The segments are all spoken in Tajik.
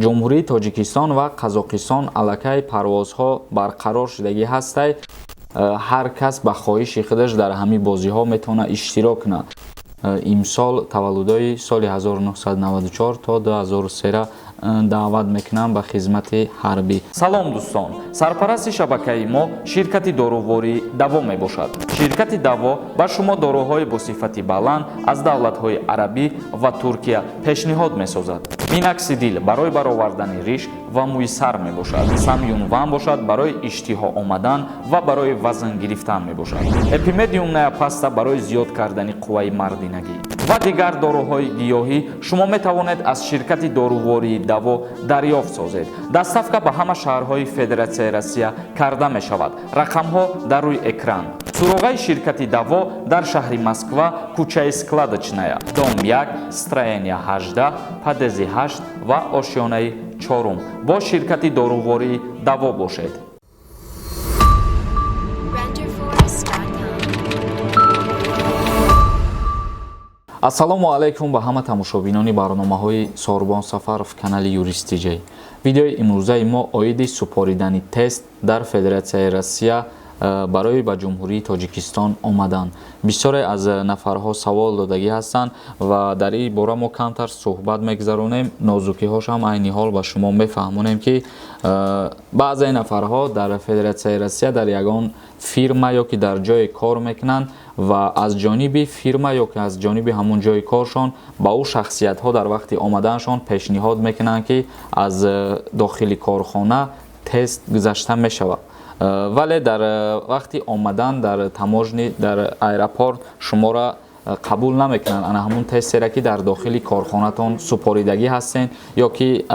Ҷумҳурии Тоҷикистон ва Қазоқистон аллакай парвозҳо барқарор шудагӣ ҳастай. Ҳар кас ба хоҳиши худаш дар ҳамин бозиҳо метавонад иштирок кунад. Имсол таваллудои соли 1994 то 2003 даъват мекунам ба хизмати ҳарбӣ. Салом, дӯстон! Сарпарасти шабакаи мо ширкати дорувории Даво мебошад. Ширкати Даво ба шумо доруҳои бо сифати баланд аз давлатҳои арабӣ ва Туркия пешниҳод месозад. Миноксидил барои баровардани риш ва мӯи сар мебошад, Самюнван бошад, барои иштиҳо омадан ва барои вазн гирифтан мебошад, Эпимедиумная паста барои зиёд кардани қувваи мардинагӣ ва дигар доруҳои гиёҳӣ шумо метавонед аз ширкати дорувории Даво дарёфт созед. Доставка ба ҳама шаҳрҳои Федератсияи Россия карда мешавад. Рақамҳо дар рӯи экран. Суроғаи ширкати Даво дар шаҳри Москва, кӯчаи Складочная, дом 1, строение 18, подъезди 8 ва ошёнаи чорум. Бо ширкати дорувории Даво бошед. Renderforest.com. Ассалому алайкум ба ҳама тамошобинони барномаҳои Сорбон Сафаров, канали Юрист Тиҷай. Видеои имрӯзаи мо оиди супоридани тест дар Федератсияи Россия барои ба Ҷумҳурии Тоҷикистон омадан. Бисёре аз нафарҳо савол додагӣ ҳастанд ва дар ин бора мо камтар суҳбат мегузаронем. Нозукиҳошам айни ҳол ба шумо мефаҳмонем, ки баъзе нафарҳо дар Федератсияи Россия дар ягон фирма ё ки дар ҷое кор мекунанд ва аз ҷониби фирма ё ки аз ҷониби ҳамон ҷои коршон ба ӯ шахсиятҳо дар вақти омаданашон пешниҳод мекунанд, ки аз дохили корхона тест гузашта мешавад, вале дар вақти омадан дар таможни, дар аэропорт шуморо қабул намекунанд, ана ҳамун тестере ки дар дохили корхонатон супоридагӣ ҳастен ё ки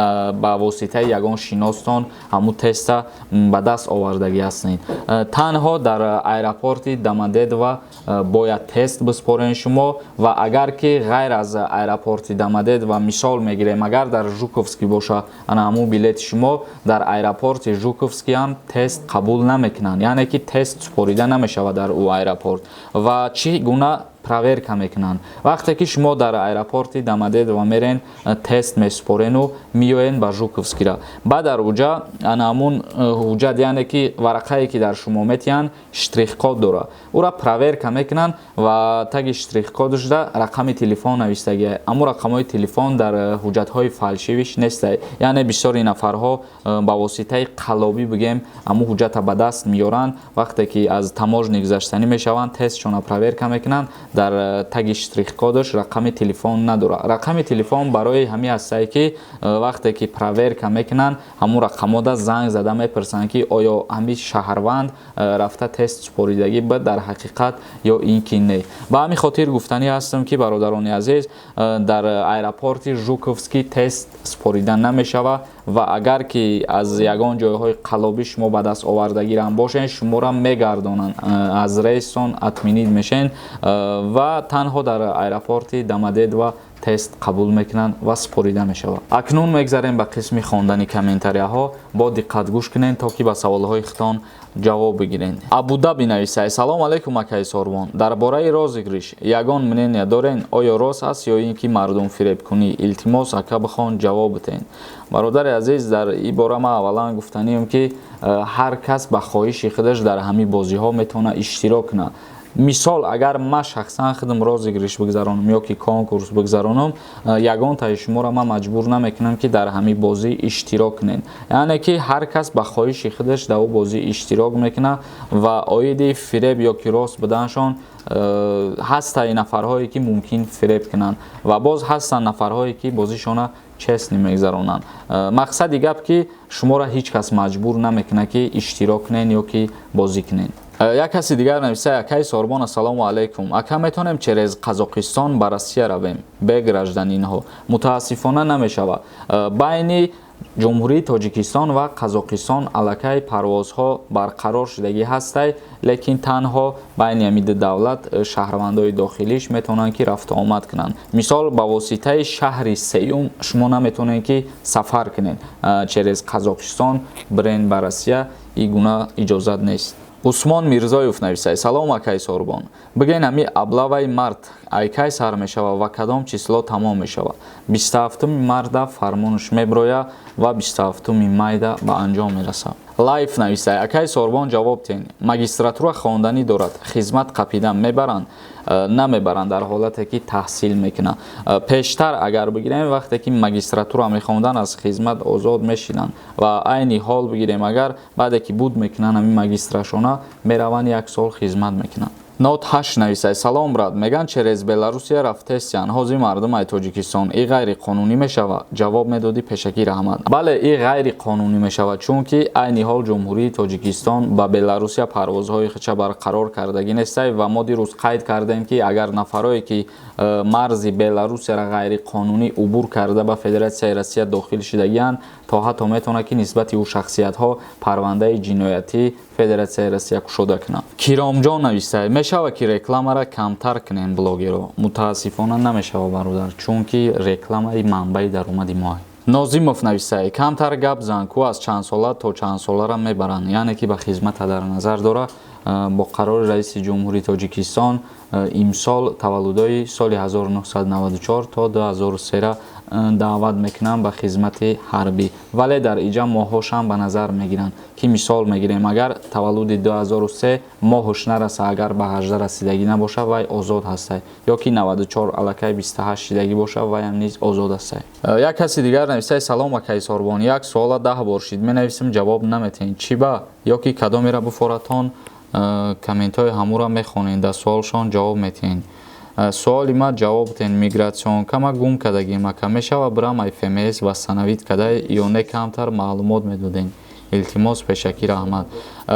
ба воситаи ягон шиностон ҳамун теста ба даст овардагӣ ҳастен. Танҳо дар аэропорти Домодедово бояд тест биспорен шумо. Ва агар ки ғайр аз аэропорти Домодедово, мисол мегирем, агар дар Жуковский боша ана ҳамун билети шумо, дар аэропорти Жуковский ҳам тест қабул намекунанд, яъне ки тест супорида намешавад дар ӯ аэропорт. Ва чӣ гуна проверка мекунанд? Вақте ки шумо дар аэропорти Домодедово мерен, тест месупорену меоен ба Жуковскира, баъд дар уҷа ана ҳамун ҳуҷҷат, яъне ки варақае ки дар шумо метиҳанд, штрихкод дорад, ӯра проверка мекунанд ва таги штрихкодашда рақами телефон навистагия. Аммо рақамҳои телефон дар ҳуҷҷатҳои фальшивиш нестай, яъне бисёри нафарҳо ба воситаи қаллобӣ бигем ҳамун ҳуҷҷата ба даст меоранд. Вақте ки аз таможни гузаштанӣ мешаванд, тестшона проверка мекунанд, дар таги штрихкодаш рақами телефон надорад. Рақами телефон барои ҳамин ҳастае, ки вақте ки проверка мекунанд, ҳамун рақамода занг зада мепурсанд, ки оё ҳамин шаҳрванд рафта тест супоридагӣ буд дар ҳақиқат ё ин ки не. Ба ҳамин хотир гуфтанӣ ҳастам, ки бародарони азиз, дар аэропорти Жуковский тест супорида намешавад ва агар ки аз ягон ҷойҳои қаллобӣ шумо ба даст овардагирам бошед, шуморо мегардонанд, аз рейстон отменить мешен ва танҳо дар аэропорти Домодедово тест қабул мекунанд ва супорида мешавад. Акнун мегзарем ба қисми хондани комментарияҳо. Бо диққат гӯш кунед, то ки ба саволҳои худтон ҷавоб бигиред. Абудаби нависай: «Салом алейкум, акаи Сорбон. Дар бораи розыгрыш ягон мнения дорен? Оё рост аст ё ин ки мардум фиребкунӣ? Илтимос, ака, бихон, ҷавоб битен». Бародари азиз, дар ин бора ман аввалан гуфтанием, ки ҳар кас ба хоҳиши худаш дар ҳамин бозиҳо метавонад иштирок кунад. Мисол, агар ман шахсан худам розыгрыш бигзаронам ё ки конкурс бигзаронам, ягон таи шуморо ман маҷбур намекунам, ки дар ҳамин бозӣ иштирок кунед. Яъне ки ҳар кас ба хоҳиши худаш дар ӯ бозӣ иштирок мекунад. Ва оиди фиреб ё ки рост буданашон, ҳастаи нафарҳое ки мумкин фиреб кунанд ва боз ҳастанд нафарҳое ки бозишона честно мегзаронанд. Мақсади гап, ки шуморо ҳеҷ кас маҷбур намекунад, ки иштирок кунед ё ки бозӣ кунед. Як каси дигар нависа: «Акаи Сорбон, ассалому алайкум. Ака, метавонем через Қазоқистон ба Россия равем бе гражданинҳо?» Мутаассифона, намешавад. Байни Ҷумҳурии Тоҷикистон ва Қазоқистон аллакай парвозҳо барқарор шудагӣ ҳастай, лекин танҳо байни ҳамин ду давлат шаҳрвандои дохилиш метавонанд, ки рафтуомад кунанд. Мисол, ба воситаи шаҳри сеюм шумо наметавонед, ки сафар кунед, через Қазоқистон бирен ба Россия, ин гуна иҷозат нест. Усмон Мирзоев нависай: салом, акай Сорбон, бигӯен, ами облаваи март ай кай сар мешава ва кадом число тамом мешава? 27 марта фармонаш меброя ва 27 майда ба анҷом мерасад. Лайф нависай: акай Сорбон, ҷавоб тен, магистратура хонданӣ дорад, хизмат қапидан мебаранд? Намебаранд дар ҳолате ки таҳсил мекунанд. Пештар агар бигирем, вақте ки магистратура мехонданд, аз хизмат озод мешиданд ва айни ҳол бигирем агар, баъде ки буд мекунанд ҳамин магистрашона, мераванд, як сол хизмат мекунанд. Нот ҳашт нависай: салом, брат, меган, через Беларусия рафтестиян ҳозир мардум ай Тоҷикистон, и ғайриқонунӣ мешава? Ҷавоб медодӣ, пешакӣ раҳмат. Бале, и ғайриқонунӣ мешавад, чунки айни ҳол Ҷумҳурии Тоҷикистон ба Беларусия парвозҳои худша барқарор кардагӣ нестай ва мо дирӯз қайд кардем, ки агар нафарое ки марзи Беларусияро ғайриқонунӣ убур карда ба Федератсияи Россия дохил шидагианд, то ҳатто метавонад, ки нисбати ӯ шахсиятҳо парвандаи ҷиноятӣ Федератсияи Россия кушода кунад. Киромҷон навистай: мешава ки рекламара камтар кунем, блогеро? Мутаассифона, намешава, бародар, чунки рекламаи манбаи даромади моа. Нозимов нависай: камтар гап зан ку, аз чанд сола то чанд солара мебаранд? Яъне ки ба хизмата дар назар дора. Бо қарори раиси Ҷумҳури Тоҷикистон имсол таваллудои соли 1994 то 2003 даъват мекунанд ба хизмати ҳарбӣ, вале дар иҷа моҳҳошам ба назар мегиранд, ки мисол мегирем, агар таваллуди 2003 моҳуш нараса, агар ба 18 расидагӣ набошад, вай озод ҳастай, ё ки 94 аллакай 28 шидагӣ бошад, вайам низ озод ҳастай. Як каси дигар навистай: салом, акай Сорбон, як суола 10 бор шид менависем, ҷавоб наметиҳед, чӣ ба? Ё ки кадомеро буфоратон, комментҳои ҳамура мехонед, дар суолшон ҷавоб метиҳед. Суоли ма ҷавоб тен: миграционка ма гум кардагим, ака, мешава бирам ай ФМС восстановить када ё не? Камтар маълумот медодем, илтимос, пешакӣ раҳмат.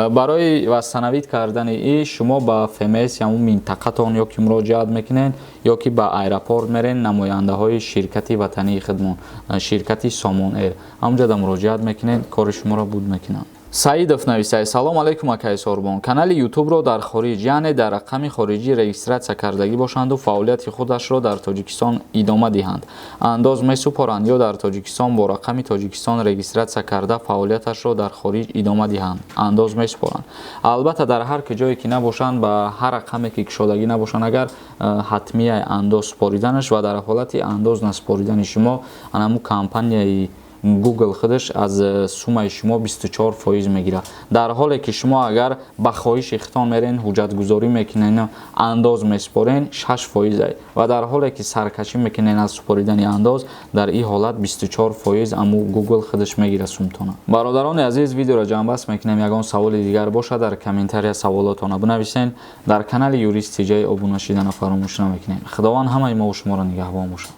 Барои восстановить кардани и шумо ба ФМС ҳамун минтақатон ё ки муроҷиат мекунед, ё ки ба аэропорт мерен, намояндаҳои ширкати ватании худмон, ширкати Сомон Эйр, ҳамунҷода муроҷиат мекунед, кори шуморо буд мекунанд. Саидов нависай: салом алейкум, акай Сорбон, канали Ютубро дар хориҷ, яъне дар рақами хориҷӣ регистратсия кардагӣ бошанду фаъолияти худашро дар Тоҷикистон идома диҳанд, андоз месупоранд? Ё дар Тоҷикистон бо рақами Тоҷикистон регистратсия карда, фаъолияташро дар хориҷ идома диҳанд, андоз месупоранд? Албатта, дар ҳар ки ҷое ки набошанд, ба ҳар рақаме ки кушодагӣ набошанд, агар ҳатмияи андоз супориданаш ва дар ҳолати андоз насупоридани шумо анаму компанияи Google худаш аз суммаи шумо 24% мегирад. Дар ҳоле ки шумо агар ба хоҳиши худтон мерен, ҳуҷҷатгузорӣ мекунен, андоз месупорен, 6% ва дар ҳоле ки саркашӣ мекунен аз супоридани андоз, дар ин ҳолат 24% аму Google худаш мегирад сумтона. Бародарони азиз, видеоро ҷамъбаст мекунем. Ягон саволи дигар бошад, дар комментария саволотона бинависен. Дар канали Юрист Тиҷай обуна шидана фаромӯш намекунем. Худованд ҳамаи мову шуморо нигаҳбон бошад.